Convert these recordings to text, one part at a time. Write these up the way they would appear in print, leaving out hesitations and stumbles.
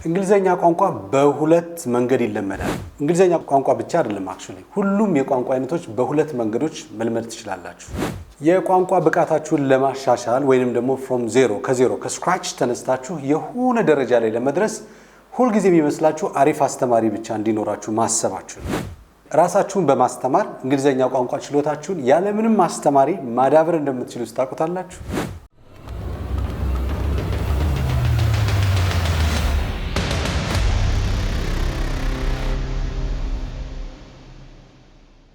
እንግሊዘኛ ቋንቋ በሁለት መንገድ ይለመዳል። እንግሊዘኛ ቋንቋ ብቻ አይደለም፣ actually ሁሉም የቋንቋ አይነቶች በሁለት መንገዶች መልመድ ትችላላችሁ። የቋንቋ ብቃታችሁን ለማሻሻል ወይንም ደግሞ from zero፣ ከዜሮ፣ ከ scratch ተነስታችሁ የሆነ ደረጃ ላይ ለመድረስ ሁልጊዜ የሚመስላችሁ አሪፍ አስተማሪ ብቻ እንዲኖራችሁ ማሰባችሁ ነው። ራሳችሁን በማስተማር እንግሊዘኛ ቋንቋ ችሎታችሁን ያለምንም አስተማሪ ማዳበር እንደምትችሉ ታውቁታላችሁ።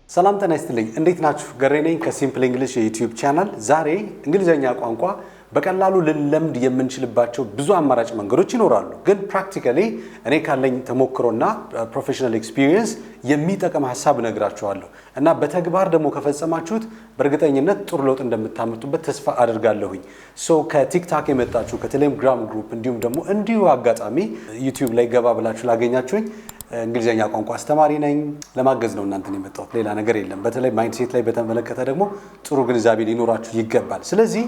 ሰላም ጤና ይስጥልኝ። እንዴት ናችሁ? ገሬ ነኝ ከ Simple English የ YouTube channel። ዛሬ እንግሊዘኛ ቋንቋ በቀላሉ ልንለምድ የምንችልባቸው ብዙ አማራጭ መንገዶች ይኖራሉ። ግን practically እኔ ካለኝ ተሞክሮና professional experience የሚጠቅም ሀሳብ እነግራችኋለሁ እና በተግባር ደግሞ ከፈጸማችሁት በእርግጠኝነት ጥሩ ለውጥ እንደምታመጡበት ተስፋ አድርጋለሁኝ። So ከ TikTok የመጣችሁ፣ ከቴሌግራም group፣ እንዲሁም ደግሞ እንዲሁ አጋጣሚ YouTube ላይ ገባ ብላችሁ ላገኛችሁኝ፣ እንግሊዝኛ ቋንቋ አስተማሪ ነኝ። ለማገዝ ነው እናንተን የመጣሁት፣ ሌላ ነገር የለም። በተለይ mindset ላይ በተመለከተ ደግሞ ጥሩ ግንዛቤ ሊኖራችሁ ይገባል። ስለዚህ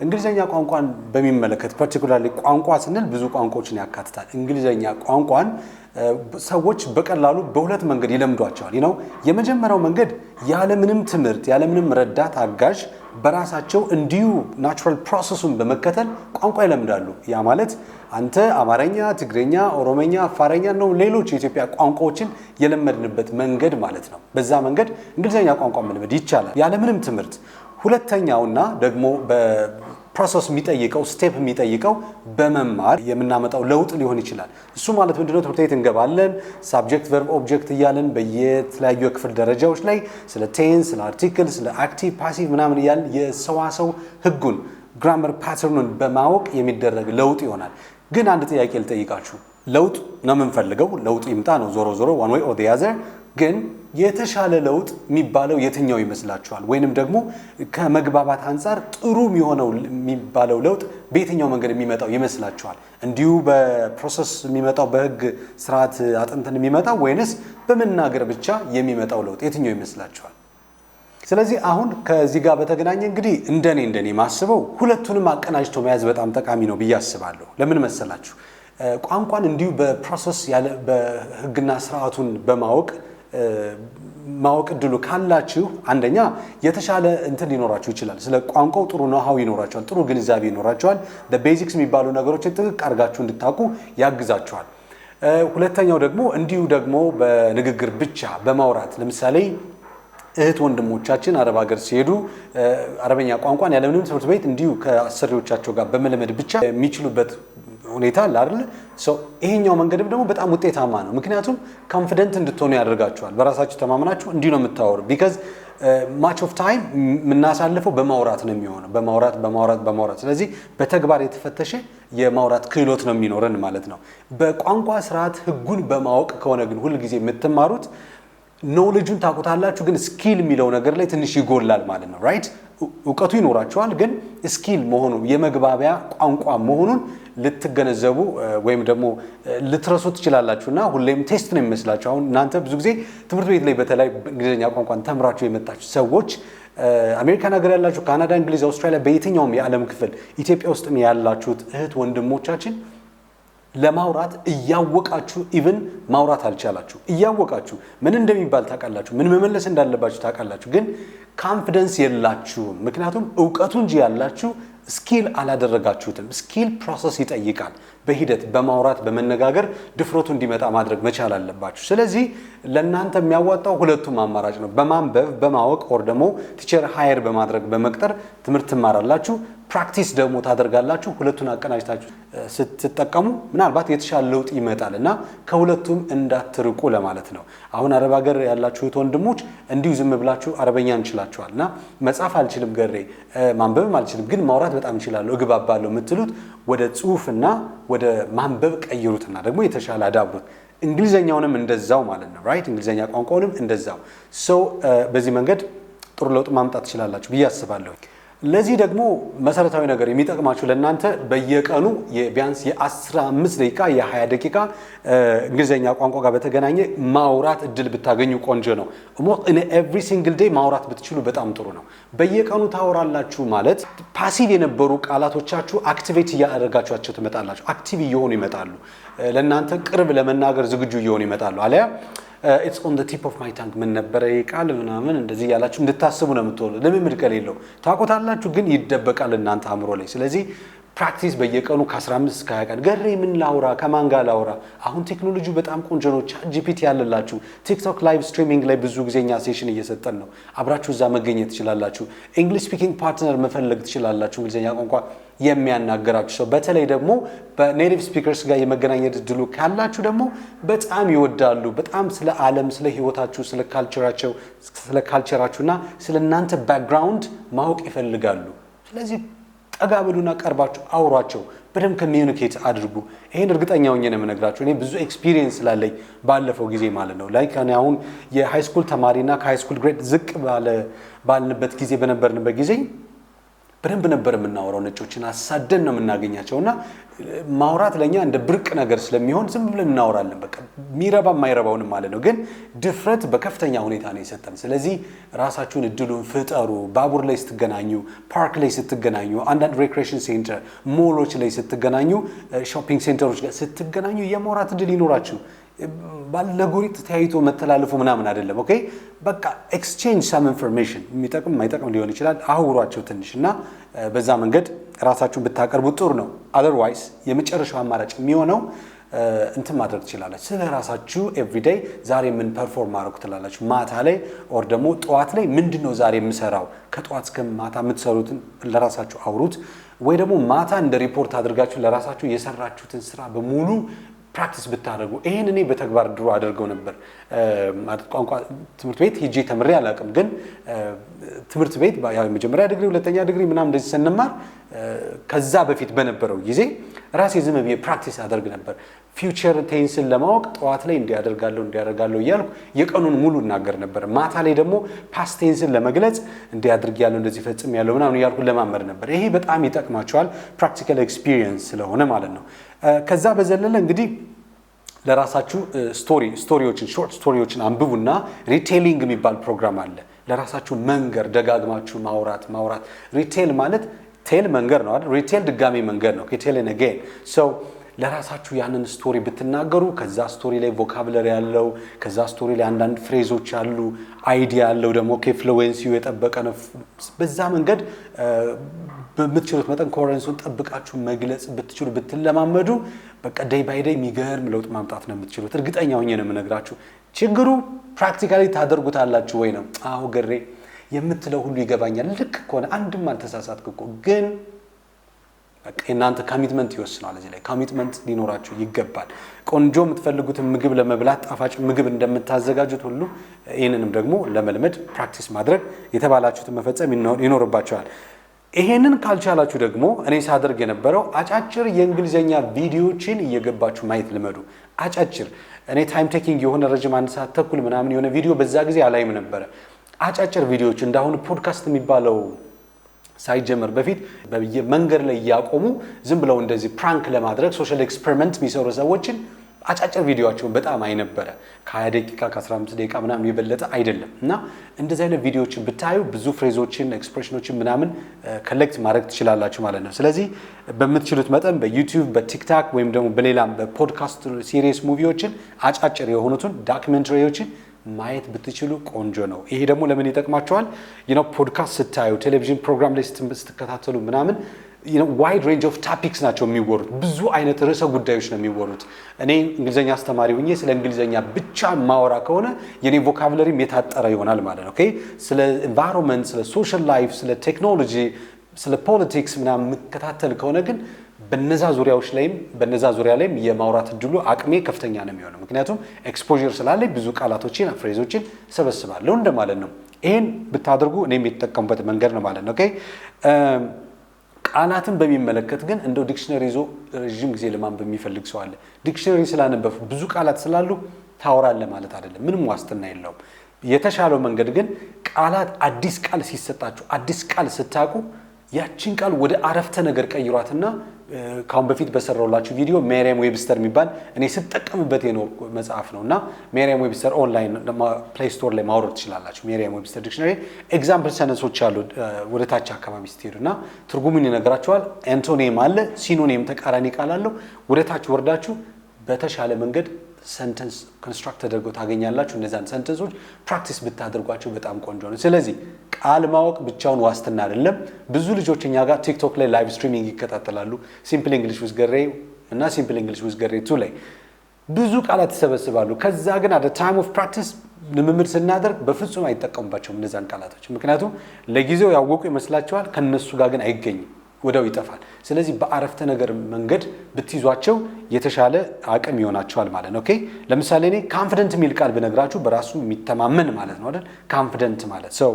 እንግሊዝኛ ቋንቋን በሚመለከት፣ particularly ቋንቋ ስንል ብዙ ቋንቋዎችን ያካትታል። እንግሊዝኛ ቋንቋን ሰዎች በቀላሉ በሁለት መንገድ ይለምዷቸዋል ነው። የመጀመሪያው መንገድ ያለምንም ትምህርት፣ ያለምንም ረዳት አጋዥ በራሳቸው እንዲሁ natural process ኡን በመከተል ቋንቋ ይለምዳሉ። ያ ማለት አንተ አማርኛ፣ ትግርኛ፣ ኦሮመኛ፣ አፋረኛ ነው ሌሎች የኢትዮጵያ ቋንቋዎችን የለመድንበት መንገድ ማለት ነው። በዛ መንገድ እንግሊዝኛ ቋንቋ መልመድ ይቻላል ያለምንም ትምህርት። ሁለተኛውና ደግሞ process የሚጠይቀው፣ step የሚጠይቀው በመማር የምናመጣው ለውጥ ሊሆን ይችላል። እሱ ማለት ምንድነው? ትምህርት ቤት እንገባለን፣ subject verb object እያለን በየተለያዩ የክፍል ደረጃዎች ላይ ስለ tense፣ ስለ article፣ ስለ active passive ምናምን እያልን የሰዋሰው ህጉን፣ grammar pattern ኡን በማወቅ የሚደረግ ለውጥ ይሆናል። ግን አንድ ጥያቄ ልጠይቃችሁ። ለውጥ ነው የምንፈልገው፣ ለውጥ ይምጣ ነው ዞሮ ዞሮ one way or the other። ግን የተሻለ ለውጥ የሚባለው የትኛው ይመስላችኋል? ወይንም ደግሞ ከመግባባት አንጻር ጥሩ የሚሆነው የሚባለው ለውጥ በየትኛው መንገድ የሚመጣው ይመስላችኋል? እንዲሁ በ process የሚመጣው፣ በህግ ስርዓት አጥንተን የሚመጣው፣ ወይንስ በመናገር ብቻ የሚመጣው ለውጥ የትኛው ይመስላችኋል? ስለዚህ አሁን ከዚህ ጋር በተገናኘ እንግዲህ እንደኔ ማስበው ሁለቱንም አቀናጅቶ መያዝ በጣም ጠቃሚ ነው ብዬ አስባለሁ። ለምን መሰላችሁ? ቋንቋን እንዲሁ በ process ያለ በህግና ስርዓቱን በማወቅ ማወቅ እድሉ ካላችሁ አንደኛ የተሻለ እንትን ሊኖራችሁ ይችላል። ስለ ቋንቋው ጥሩ know-how ይኖራችኋል፣ ጥሩ ግንዛቤ ይኖራችኋል። Basics የሚባሉ ነገሮችን ጥንቅቅ አድርጋችሁ እንድታውቁ ያግዛችኋል። ሁለተኛው ደግሞ እንዲሁ ደግሞ በንግግር ብቻ በማውራት፣ ለምሳሌ እህት ወንድሞቻችን አረብ ሀገር ሲሄዱ አረበኛ ቋንቋን ያለምንም ትምህርት ቤት እንዲሁ ከአሰሪዎቻቸው ጋር በመለመድ ብቻ የሚችሉበት ሁኔታ አለ አይደል? So ይሄኛው መንገድም ደግሞ በጣም ውጤታማ ነው። ምክንያቱም confident እንድትሆኑ ያደርጋችኋል። በራሳችሁ ተማምናችሁ እንዲሁ ነው የምታወሩ። Because much of time የምናሳልፈው በማውራት ነው የሚሆነው፣ በማውራት፣ በማውራት፣ በማውራት። ስለዚህ በተግባር የተፈተሸ የማውራት ክህሎት ነው የሚኖረን ማለት ነው። በቋንቋ ስርዓት ህጉን በማወቅ ከሆነ ግን ሁልጊዜ የምትማሩት knowledge ኡን ታውቁታላችሁ፣ ግን skill የሚለው ነገር ላይ ትንሽ ይጎላል ማለት ነው። Right፣ እውቀቱ ይኖራችኋል፣ ግን skill መሆኑ፣ የመግባቢያ ቋንቋ መሆኑን ልትገነዘቡ ወይም ደግሞ ልትረሱ ትችላላችሁ እና ሁሌም test ነው የሚመስላችሁ። አሁን እናንተ ብዙ ጊዜ ትምህርት ቤት ላይ በተለይ እንግሊዝኛ ቋንቋን ተምራችሁ የመጣችሁ ሰዎች፣ አሜሪካን ሀገር ያላችሁ፣ ካናዳ፣ እንግሊዝ፣ አውስትራሊያ፣ በየትኛውም የዓለም ክፍል፣ ኢትዮጵያ ውስጥም ያላችሁት እህት ወንድሞቻችን ለማውራት እያወቃችሁ even ማውራት አልቻላችሁ። እያወቃችሁ ምን እንደሚባል ታውቃላችሁ፣ ምን መመለስ እንዳለባችሁ ታውቃላችሁ፣ ግን confidence የላችሁም። ምክንያቱም እውቀቱ እንጂ ያላችሁ skill አላደረጋችሁትም። Skill process ይጠይቃል። በሂደት በማውራት፣ በመነጋገር ድፍረቱ እንዲመጣ ማድረግ መቻል አለባችሁ። ስለዚህ ለእናንተ የሚያዋጣው ሁለቱም አማራጭ ነው። በማንበብ በማወቅ or ደግሞ teacher hire በማድረግ፣ በመቅጠር ትምህርት ትማራላችሁ፣ practice ደግሞ ታደርጋላችሁ። ሁለቱን አቀናጅታችሁ ስትጠቀሙ ምናልባት የተሻለ ለውጥ ይመጣል እና ከሁለቱም እንዳትርቁ ለማለት ነው። አሁን አረብ ሀገር ያላችሁት ወንድሞች እንዲሁ ዝም ብላችሁ አረበኛ እንችላችኋል እና መጻፍ አልችልም ገሬ፣ ማንበብም አልችልም፣ ግን ማውራት በጣም እችላለሁ፣ እግባባለሁ የምትሉት ወደ ጽሁፍና ወደ ማንበብ ቀይሩትና ደግሞ የተሻለ አዳብሩት። እንግሊዘኛውንም እንደዛው ማለት ነው። Right፣ እንግሊዘኛ ቋንቋውንም እንደዛው። So በዚህ መንገድ ጥሩ ለውጥ ማምጣት ትችላላችሁ ብዬ አስባለሁ። ለዚህ ደግሞ መሰረታዊ ነገር የሚጠቅማችሁ ለእናንተ በየቀኑ ቢያንስ የ15 ደቂቃ፣ የ20 ደቂቃ እንግሊዝኛ ቋንቋ ጋር በተገናኘ ማውራት እድል ብታገኙ ቆንጆ ነው። Every single day ማውራት ብትችሉ በጣም ጥሩ ነው። በየቀኑ ታወራላችሁ ማለት passive የነበሩ ቃላቶቻችሁ activate እያደረጋችኋቸው ትመጣላችሁ። Active እየሆኑ ይመጣሉ። ለእናንተ ቅርብ፣ ለመናገር ዝግጁ እየሆኑ ይመጣሉ። አለያ "It's on the tip of my tongue፣ ምን ነበረ ይህ ቃል?" ምናምን እንደዚህ እያላችሁ እንድታስቡ ነው የምትሆኑ። ልምምድ ከሌለው ታውቁታላችሁ፣ ግን ይደበቃል እናንተ አእምሮ ላይ። ስለዚህ practice በየቀኑ ከ15 እስከ 20 ቀን። ገሬ ምን ላውራ? ከማን ጋር ላውራ? አሁን ቴክኖሎጂ በጣም ቆንጆ ነው። ChatGPT ያለላችሁ፣ TikTok live streaming ላይ ብዙ ጊዜ እኛ session እየሰጠን ነው። አብራችሁ እዛ መገኘት ትችላላችሁ። English speaking partner መፈለግ ትችላላችሁ። እንግሊዝኛ ቋንቋ የሚያናገራችሁ ሰው፣ በተለይ ደግሞ በ native speakers ጋር የመገናኘት እድሉ ካላችሁ ደግሞ በጣም ይወዳሉ። በጣም ስለ ዓለም፣ ስለ ሕይወታችሁ፣ ስለ culture ኣቸው፣ ስለ culture ኣችሁና ስለ እናንተ background ማወቅ ይፈልጋሉ። ስለዚህ ጠጋ በሉና ቀርባችሁ አውሯቸው፣ በደንብ communicate አድርጉ። ይሄን እርግጠኛ ሆኜ ነው የምነግራችሁ። እኔ ብዙ experience ስላለኝ ባለፈው ጊዜ ማለት ነው። Like እኔ አሁን የ high school ተማሪና ከ high school grade ዝቅ ባልንበት ጊዜ፣ በነበርንበት ጊዜ በደንብ ነበር የምናወራው። ነጮችን አሳደን ነው የምናገኛቸው እና ማውራት ለእኛ እንደ ብርቅ ነገር ስለሚሆን ዝም ብለን እናወራለን። በቃ የሚረባ የማይረባውንም ማለት ነው። ግን ድፍረት በከፍተኛ ሁኔታ ነው የሰጠን። ስለዚህ ራሳችሁን እድሉን ፍጠሩ። ባቡር ላይ ስትገናኙ፣ ፓርክ ላይ ስትገናኙ፣ አንዳንድ recreation center፣ ሞሎች ላይ ስትገናኙ፣ shopping center ኦች ጋር ስትገናኙ የማውራት እድል ይኖራችሁ። ባለጎሪጥ ተያይቶ መተላለፉ ምናምን አይደለም። Okay፣ በቃ exchange some information፣ የሚጠቅም የማይጠቅም ሊሆን ይችላል። አውሯቸው ትንሽ እና በዛ መንገድ ራሳችሁን ብታቀርቡ ጥሩ ነው። Otherwise የመጨረሻው አማራጭ የሚሆነው እንትን ማድረግ ትችላላችሁ። ስለ ራሳችሁ everyday ዛሬ ምን perform ማድረግ ትላላችሁ። ማታ ላይ or ደግሞ ጠዋት ላይ ምንድን ነው ዛሬ የምሰራው፣ ከጠዋት እስከ ማታ የምትሰሩትን ለራሳችሁ አውሩት። ወይ ደግሞ ማታ እንደ ሪፖርት አድርጋችሁ ለራሳችሁ የሰራችሁትን ስራ በሙሉ practice ብታደርጉ። ይሄን እኔ በተግባር ድሮ አደርገው ነበር። ቋንቋ ትምህርት ቤት ሄጄ ተምሬ አላውቅም፣ ግን ትምህርት ቤት የመጀመሪያ ዲግሪ፣ ሁለተኛ ዲግሪ ምናምን እንደዚህ ስንማር ከዛ በፊት በነበረው ጊዜ ራሴ ዝም ብዬ practice አደርግ ነበር። Future tense ን ለማወቅ ጠዋት ላይ እንዲህ አደርጋለሁ፣ እንዲህ አደርጋለሁ እያልኩ የቀኑን ሙሉ እናገር ነበር። ማታ ላይ ደግሞ past tense ን ለመግለጽ እንዲህ አድርጌያለሁ፣ እንደዚህ ፈጽሜያለሁ ምናምን እያልኩ እለማመድ ነበር። ይሄ በጣም ይጠቅማችኋል፣ practical experience ስለሆነ ማለት ነው። ከዛ በዘለለ እንግዲህ ለራሳችሁ story ዎችን፣ short story ዎችን አንብቡና retelling የሚባል ፕሮግራም አለ። ለራሳችሁ መንገር፣ ደጋግማችሁ ማውራት ማውራት። Retell ማለት tell መንገር ነው አይደል? Retell ድጋሜ መንገር ነው። Tell again። So ለራሳችሁ ያንን story ብትናገሩ ከዛ story ላይ vocabulary ያለው፣ ከዛ story ላይ አንዳንድ phrase ኦች አሉ፣ idea ያለው ደግሞ fluency ው የጠበቀ ነው። በዛ መንገድ በምትችሉት መጠን coherence ኡን ጠብቃችሁ መግለጽ ብትችሉ፣ ብትለማመዱ በቃ day by day የሚገርም ለውጥ ማምጣት ነው የምትችሉት። እርግጠኛ ሆኜ ነው የምነግራችሁ። ችግሩ practically ታደርጉታላችሁ ወይ ነው። አዎ ገሬ የምትለው ሁሉ ይገባኛል። ልክ ከሆነ አንድም አልተሳሳትክ እኮ፣ ግን በቃ የእናንተ commitment ይወስነዋል። እዚህ ላይ commitment ሊኖራችሁ ይገባል። ቆንጆ የምትፈልጉትን ምግብ ለመብላት ጣፋጭ ምግብ እንደምታዘጋጁት ሁሉ ይህንንም ደግሞ ለመልመድ practice ማድረግ፣ የተባላችሁትን መፈጸም ይኖርባችኋል። ይሄንን ካልቻላችሁ ደግሞ እኔ ሳደርግ የነበረው አጫጭር የእንግሊዝኛ ቪዲዮዎችን እየገባችሁ ማየት ልመዱ። አጫጭር፣ እኔ time taking የሆነ ረጅም አንድ ሰዓት ተኩል ምናምን የሆነ ቪዲዮ በዛ ጊዜ አላይም ነበረ። አጫጭር ቪዲዮዎች እንዳሁኑ ፖድካስት የሚባለው ሳይጀመር በፊት መንገድ ላይ እያቆሙ ዝም ብለው እንደዚህ prank ለማድረግ social experiment የሚሰሩ ሰዎችን አጫጭር ቪዲዮቸውን በጣም አይ ነበረ። ከ20 ደቂቃ፣ ከ15 ደቂቃ ምናምን የበለጠ አይደለም። እና እንደዚህ አይነት ቪዲዮዎችን ብታዩ ብዙ phrase ኦችን፣ expression ኦችን ምናምን collect ማድረግ ትችላላችሁ ማለት ነው። ስለዚህ በምትችሉት መጠን በ YouTube፣ በ TikTok ወይም ደግሞ በሌላም በ podcast series፣ movie ዎችን፣ አጫጭር የሆኑትን documentary ዎችን ማየት ብትችሉ ቆንጆ ነው። ይሄ ደግሞ ለምን ይጠቅማችኋል? ፖድካስት ስታዩ፣ ቴሌቪዥን ፕሮግራም ላይ ስትከታተሉ ምናምን wide range of topics ናቸው የሚወሩት። ብዙ አይነት ርዕሰ ጉዳዮች ነው የሚወሩት። እኔ እንግሊዝኛ አስተማሪ ሁኜ ስለ እንግሊዝኛ ብቻ ማወራ ከሆነ የኔ vocabulary ም የታጠረ ይሆናል ማለት ነው። ስለ environment፣ ስለ social life፣ ስለ ቴክኖሎጂ፣ ስለ politics ምናምን የምከታተል ከሆነ ግን በነዛ ዙሪያ ላይም የማውራት እድሉ አቅሜ ከፍተኛ ነው የሚሆነው። ምክንያቱም exposure ስላለኝ ብዙ ቃላቶችን፣ phrase ኦችን ሰበስባለሁ እንደማለት ነው። ይሄን ብታደርጉ እኔም የተጠቀሙበት መንገድ ነው ማለት ነው። Okay፣ ቃላትን በሚመለከት ግን እንደው dictionary ይዞ ረዥም ጊዜ ለማንበብ የሚፈልግ ሰው አለ። Dictionary ስላነበብክ፣ ብዙ ቃላት ስላሉ ታወራለህ ማለት አይደለም። ምንም ዋስትና የለውም። የተሻለው መንገድ ግን ቃላት፣ አዲስ ቃል ሲሰጣችሁ፣ አዲስ ቃል ስታውቁ ያችን ቃል ወደ አረፍተ ነገር ቀይሯትና ካሁን በፊት በሰራሁላችሁ ቪዲዮ Merriam Webster የሚባል እኔ ስጠቀምበት የኖርኩ መጽሐፍ ነው እና Merriam Webster online Play Store ላይ ማውረድ ትችላላችሁ። Merriam Webster dictionary example sentence ኦች አሉ ወደ ታች አካባቢ ስትሄዱ እና ትርጉሙን ይነግራችኋል። Antonym አለ፣ synonym ተቃራኒ ቃል አለው። ወደ ታች ወርዳችሁ በተሻለ መንገድ sentence construct ተደርገው ታገኛላችሁ። እነዚያን sentence ኦች practice ብታደርጓቸው በጣም ቆንጆ ነው። ስለዚህ ቃል ማወቅ ብቻውን ዋስትና አይደለም። ብዙ ልጆች እኛ ጋር TikTok ላይ live streaming ይከታተላሉ። Simple English with ገሬ እና Simple English with ገሬ 2 ላይ ብዙ ቃላት ይሰበስባሉ። ከዛ ግን at time of practice ልምምድ ስናደርግ በፍጹም አይጠቀሙባቸውም እነዛን ቃላቶች። ምክንያቱም ለጊዜው ያወቁ ይመስላቸዋል፣ ከነሱ ጋር ግን አይገኝም፣ ወዲያው ይጠፋል። ስለዚህ በአረፍተ ነገር መንገድ ብትይዟቸው የተሻለ አቅም ይሆናቸዋል ማለት ነው። Okay፣ ለምሳሌ እኔ confident የሚል ቃል ብነግራችሁ በራሱ የሚተማመን ማለት ነው አይደል? Confident ማለት፣ so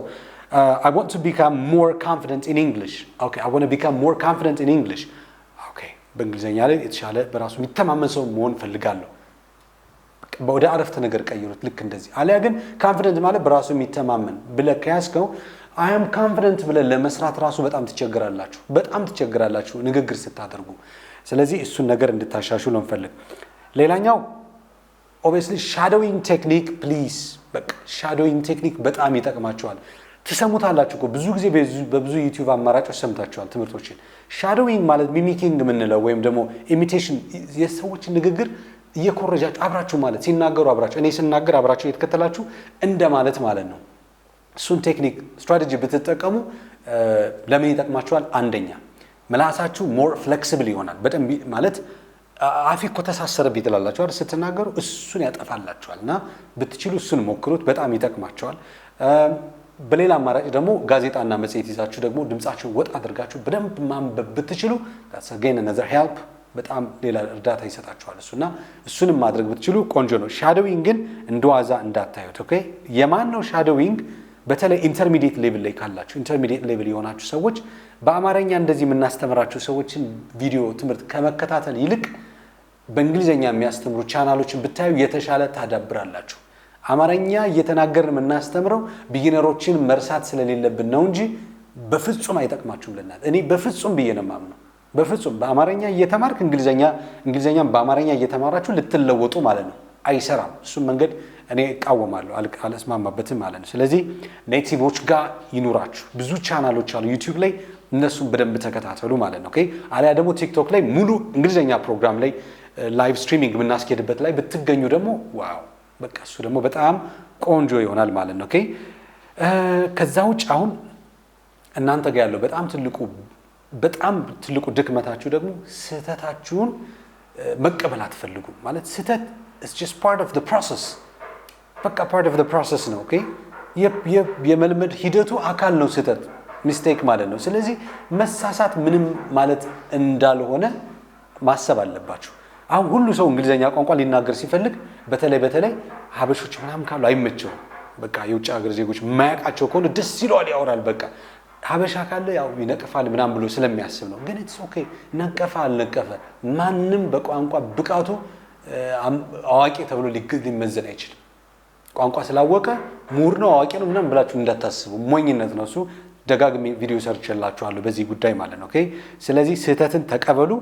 I want to become more confident in English. Okay, I want to become more confident in English. Okay, በእንግሊዝኛ ላይ የተሻለ በራሱ የሚተማመን ሰው መሆን ፈልጋለሁ። ወደ አረፍተ ነገር ቀይሩት፣ ልክ እንደዚህ። አሊያ ግን confident ማለት በራሱ የሚተማመን ብለህ ከያዝከው I am confident ብለህ ለመስራት ራሱ በጣም ትቸግራላችሁ፣ በጣም ትቸግራላችሁ ንግግር ስታደርጉ። ስለዚህ እሱን ነገር እንድታሻሽሉ ነው የምፈልግ። ሌላኛው obviously shadowing technique, please። በቃ shadowing technique በጣም ይጠቅማችኋል። ትሰሙታላችሁ እኮ፣ ብዙ ጊዜ በብዙ YouTube አማራጮች ሰምታችኋል ትምህርቶችን። Shadowing ማለት mimicking የምንለው ወይም ደግሞ imitation፣ የሰዎችን ንግግር እየኮረጃችሁ አብራችሁ ማለት፣ ሲናገሩ አብራችሁ፣ እኔ ስናገር አብራችሁ እየተከተላችሁ እንደማለት ማለት ነው። እሱን technique strategy ብትጠቀሙ ለምን ይጠቅማችኋል? አንደኛ ምላሳችሁ more flexible ይሆናል። በደንብ ማለት አፌ እኮ ተሳሰረብኝ ትላላችሁ አይደል? ስትናገሩ እሱን ያጠፋላችኋል። እና ብትችሉ እሱን ሞክሩት፣ በጣም ይጠቅማችኋል። በሌላ አማራጭ ደግሞ ጋዜጣና መጽሔት ይዛችሁ ደግሞ ድምፃችሁን ወጣ አድርጋችሁ በደንብ ማንበብ ብትችሉ again another help፣ በጣም ሌላ እርዳታ ይሰጣችኋል እሱ። እና እሱንም ማድረግ ብትችሉ ቆንጆ ነው። Shadowing ግን እንደዋዛ እንዳታዩት። Okay፣ የማን ነው shadowing? በተለይ intermediate level ላይ ካላችሁ፣ intermediate level የሆናችሁ ሰዎች በአማርኛ እንደዚህ የምናስተምራችሁ ሰዎችን ቪዲዮ ትምህርት ከመከታተል ይልቅ በእንግሊዝኛ የሚያስተምሩ ቻናሎችን ብታዩ የተሻለ ታዳብራላችሁ። አማርኛ እየተናገርን የምናስተምረው beginner ኦችን መርሳት ስለሌለብን ነው እንጂ በፍጹም አይጠቅማችሁም ለእናንተ። እኔ በፍጹም ብዬ ነው የማምነው። በፍጹም በአማርኛ እየተማርክ እንግሊዝኛ፣ እንግሊዝኛም በአማርኛ እየተማራችሁ ልትለወጡ ማለት ነው፣ አይሰራም። እሱም መንገድ እኔ እቃወማለሁ፣ አልስማማበትም ማለት ነው። ስለዚህ native ኦች ጋር ይኑራችሁ። ብዙ ቻናሎች አሉ YouTube ላይ፣ እነሱን በደንብ ተከታተሉ ማለት ነው። Okay፣ አሊያ ደግሞ TikTok ላይ ሙሉ እንግሊዝኛ ፕሮግራም ላይ live streaming የምናስኬድበት ላይ ብትገኙ ደግሞ wow፣ በቃ እሱ ደግሞ በጣም ቆንጆ ይሆናል ማለት ነው። Okay፣ ከዛ ውጭ አሁን እናንተ ጋር ያለው በጣም ትልቁ ድክመታችሁ ደግሞ ስህተታችሁን መቀበል አትፈልጉም። ማለት ስህተት it's just part of the process፣ በቃ part of the process ነው። Okay፣ የመልመድ ሂደቱ አካል ነው ስህተት፣ mistake ማለት ነው። ስለዚህ መሳሳት ምንም ማለት እንዳልሆነ ማሰብ አለባችሁ። አሁን ሁሉ ሰው እንግሊዝኛ ቋንቋ ሊናገር ሲፈልግ በተለይ በተለይ ሀበሾች ምናምን ካሉ አይመቸውም። በቃ የውጭ ሀገር ዜጎች የማያውቃቸው ከሆነ ደስ ይለዋል፣ ያወራል። በቃ ሀበሻ ካለ ያው ይነቅፋል ምናምን ብሎ ስለሚያስብ ነው። ግን it's okay፣ ነቀፈ አልነቀፈ ማንም በቋንቋ ብቃቱ አዋቂ ተብሎ ሊመዘን አይችልም። ቋንቋ ስላወቀ ምሁር ነው፣ አዋቂ ነው ምናምን ብላችሁ እንዳታስቡ፣ ሞኝነት ነው እሱ። ደጋግሜ ቪዲዮ ሰርቼላችኋለሁ በዚህ ጉዳይ ማለት ነው። Okay፣ ስለዚህ ስህተትን ተቀበሉ።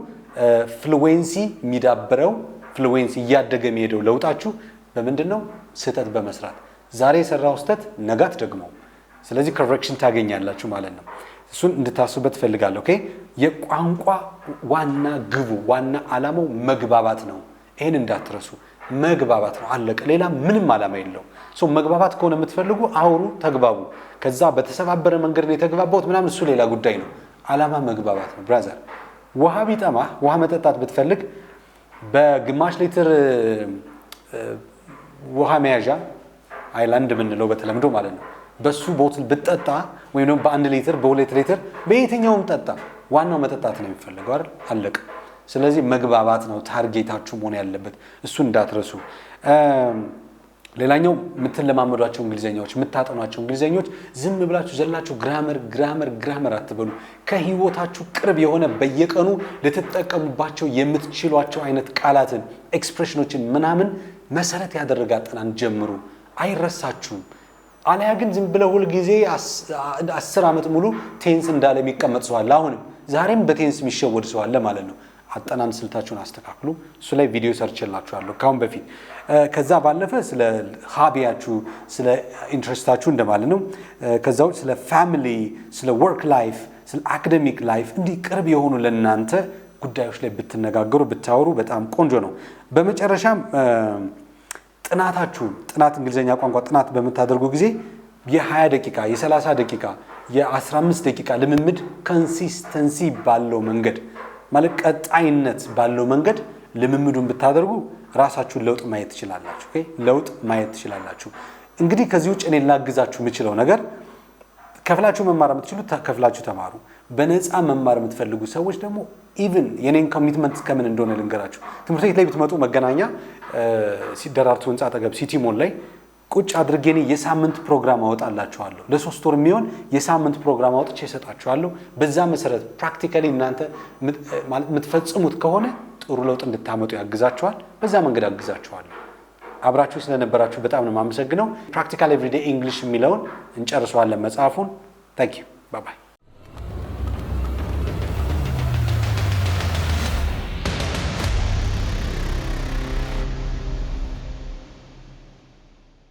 Fluency የሚዳብረው፣ fluency እያደገ የሚሄደው ለውጣችሁ በምንድን ነው? ስህተት በመስራት። ዛሬ የሰራው ስህተት ነገ አትደግመውም። ስለዚህ correction ታገኛላችሁ ማለት ነው። እሱን እንድታስቡበት እፈልጋለሁ። Okay፣ የቋንቋ ዋና ግቡ፣ ዋና ዓላማው መግባባት ነው። ይህን እንዳትረሱ። መግባባት ነው፣ አለቀ። ሌላ ምንም ዓላማ የለውም። So መግባባት ከሆነ የምትፈልጉ አውሩ፣ ተግባቡ። ከዛ በተሰባበረ መንገድ ነው የተግባባሁት ምናምን እሱ ሌላ ጉዳይ ነው። ዓላማ መግባባት ነው። Brother፣ ውሃ ቢጠማህ፣ ውሃ መጠጣት ብትፈልግ በግማሽ ሊትር ውሃ መያዣ፣ ሃይላንድ የምንለው በተለምዶ ማለት ነው፣ በሱ bottle ብትጠጣ ወይም ደግሞ በ1 ሊትር፣ በ2 ሊትር፣ በየትኛውም ጠጣ፣ ዋናው መጠጣት ነው የሚፈልገው አይደል? አለቀ። ስለዚህ መግባባት ነው target ኣችሁ መሆን ያለበት፣ እሱ እንዳትረሱ። ሌላኛው የምትለማመዷቸው እንግሊዝኛዎች፣ የምታጠኗቸው እንግሊዝኞች ዝም ብላችሁ ዘላችሁ grammar grammar grammar አትበሉ። ከህይወታችሁ ቅርብ የሆነ በየቀኑ ልትጠቀሙባቸው የምትችሏቸው አይነት ቃላትን፣ expression ኦችን ምናምን መሰረት ያደረገ አጠናን ጀምሩ። አይረሳችሁም። አለያ ግን ዝም ብለህ ሁልጊዜ 10 ዓመት ሙሉ tense እንዳለ የሚቀመጥ ሰው አለ። አሁንም ዛሬም በ tense የሚሸወድ ሰው አለ ማለት ነው። አጠናን ስልታችሁን አስተካክሉ። እሱ ላይ ቪዲዮ ሰርቼላችኋለሁ ካሁን በፊት። ከዛ ባለፈ ስለ hobby ያችሁ፣ ስለ interest ኣችሁ እንደማለት ነው። ከዛ ውጭ ስለ family፣ ስለ work life፣ ስለ academic life እንዲህ ቅርብ የሆኑ ለእናንተ ጉዳዮች ላይ ብትነጋገሩ፣ ብታወሩ በጣም ቆንጆ ነው። በመጨረሻም ጥናታችሁን፣ ጥናት፣ እንግሊዝኛ ቋንቋ ጥናት በምታደርጉ ጊዜ የ20 ደቂቃ፣ የ30 ደቂቃ፣ የ15 ደቂቃ ልምምድ consistency ባለው መንገድ፣ ማለት ቀጣይነት ባለው መንገድ ልምምዱን ብታደርጉ ራሳችሁን ለውጥ ማየት ትችላላችሁ። Okay፣ ለውጥ ማየት ትችላላችሁ። እንግዲህ ከዚህ ውጭ እኔ ላግዛችሁ የምችለው ነገር ከፍላችሁ መማር የምትችሉ ከፍላችሁ ተማሩ። በነፃ መማር የምትፈልጉ ሰዎች ደግሞ even የኔን commitment ከምን እንደሆነ ልንገራችሁ። ትምህርት ቤት ላይ ብትመጡ መገናኛ ደራርቱ ህንፃ አጠገብ ሲቲ ሞል ላይ ቁጭ አድርጌ እኔ የሳምንት ፕሮግራም አወጣላችኋለሁ። ለ3 ወር የሚሆን የሳምንት ፕሮግራም አውጥቼ እሰጣችኋለሁ። በዛ መሰረት practically እናንተ የምትፈጽሙት ከሆነ ጥሩ ለውጥ እንድታመጡ ያግዛችኋል። በዛ መንገድ አግዛችኋለሁ። አብራችሁ ስለነበራችሁ በጣም ነው የማመሰግነው። Practical Everyday English የሚለውን እንጨርሰዋለን መጽሐፉን። Thank you, bye bye።